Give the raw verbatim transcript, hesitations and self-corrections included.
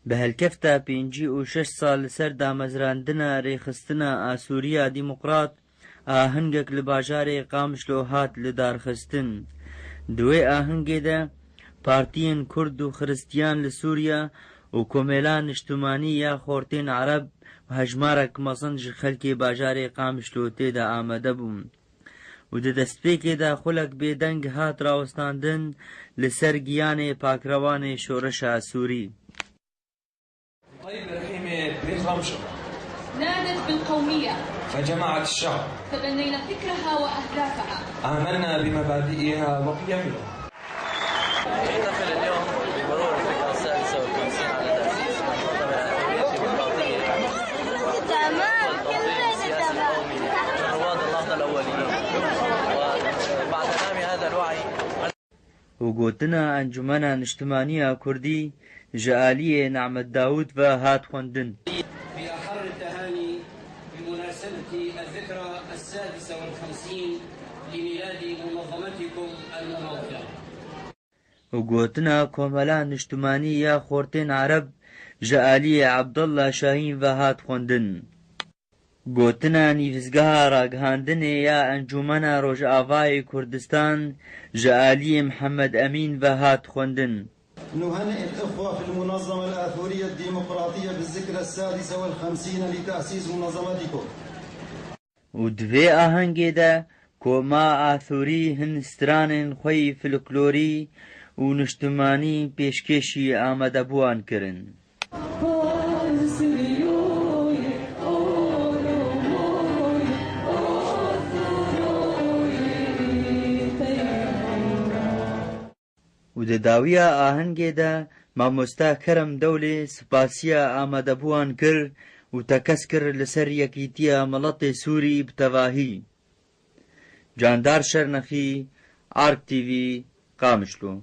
Bi helkefta pêncî û şeş sal li ser damezrandina rêxistina Asûriya Demokrat, ahengek li bajarê Qamişlo hat lidarxistin. Di wê ahengê de partiyên Kurd û Xiristiyan li Sûriye û komêla niştimanî ya Xortên Ereb û hejmarek mezin ji xelkê bajarê Qamişlo tê de amade bûn. Û di destpêkê de xulek bêdeng hat rawestandin li ser giyanê pakrewanê şoreşa Sûrî. طيب رحيمة من غمشة. نادت بالقومية. فجمعت الشعب. تبنينا فكرها وأهدافها. آمنا بمبادئها وقيمها. نحتفل اليوم بمرور الذكرى السادسة والخمسين على تأسيس منظمة الأمريكية الديمقراطية. تمام، كل شيء تمام. من رواد النهضة الأولين. وبعد نامي هذا الوعي. û gotina Encûmena Niştimanî ya Kurdî ji aliyê Nehmet Dawûd ve hat xwendin. بأحر التهاني بمناسبة الذكرى السادسة والخمسين لميلاد منظمتكم المناضلة. û gotina Komela Niştimanî ya Xortên Ereb ji aliyê Abdullah Şahîn ve hat xwendin. Gotina Nivîsgeha Ragihandinê ya Encûmena Rojavayê Kurdistan ji aliyê Mihemed Emîn ve hat xwendin. نهنئ الإخوة في المنظمة الآثورية الديمقراطية بالذكرى السادسة والخمسين لتأسيس منظمتكم. Û di vê ahengê de koma Athûrî hin stranên xwe yî folklorî û niştimanî pêşkêşî amadebûan kirin. Û di dawiya ahengê de mamoste Kerem Dewlê spasiya amadebûan kir û tekez kir li ser yekîtiya miletê Sûrî bi tevahî. Candar Şernexî, Ark T V, Qamişlo.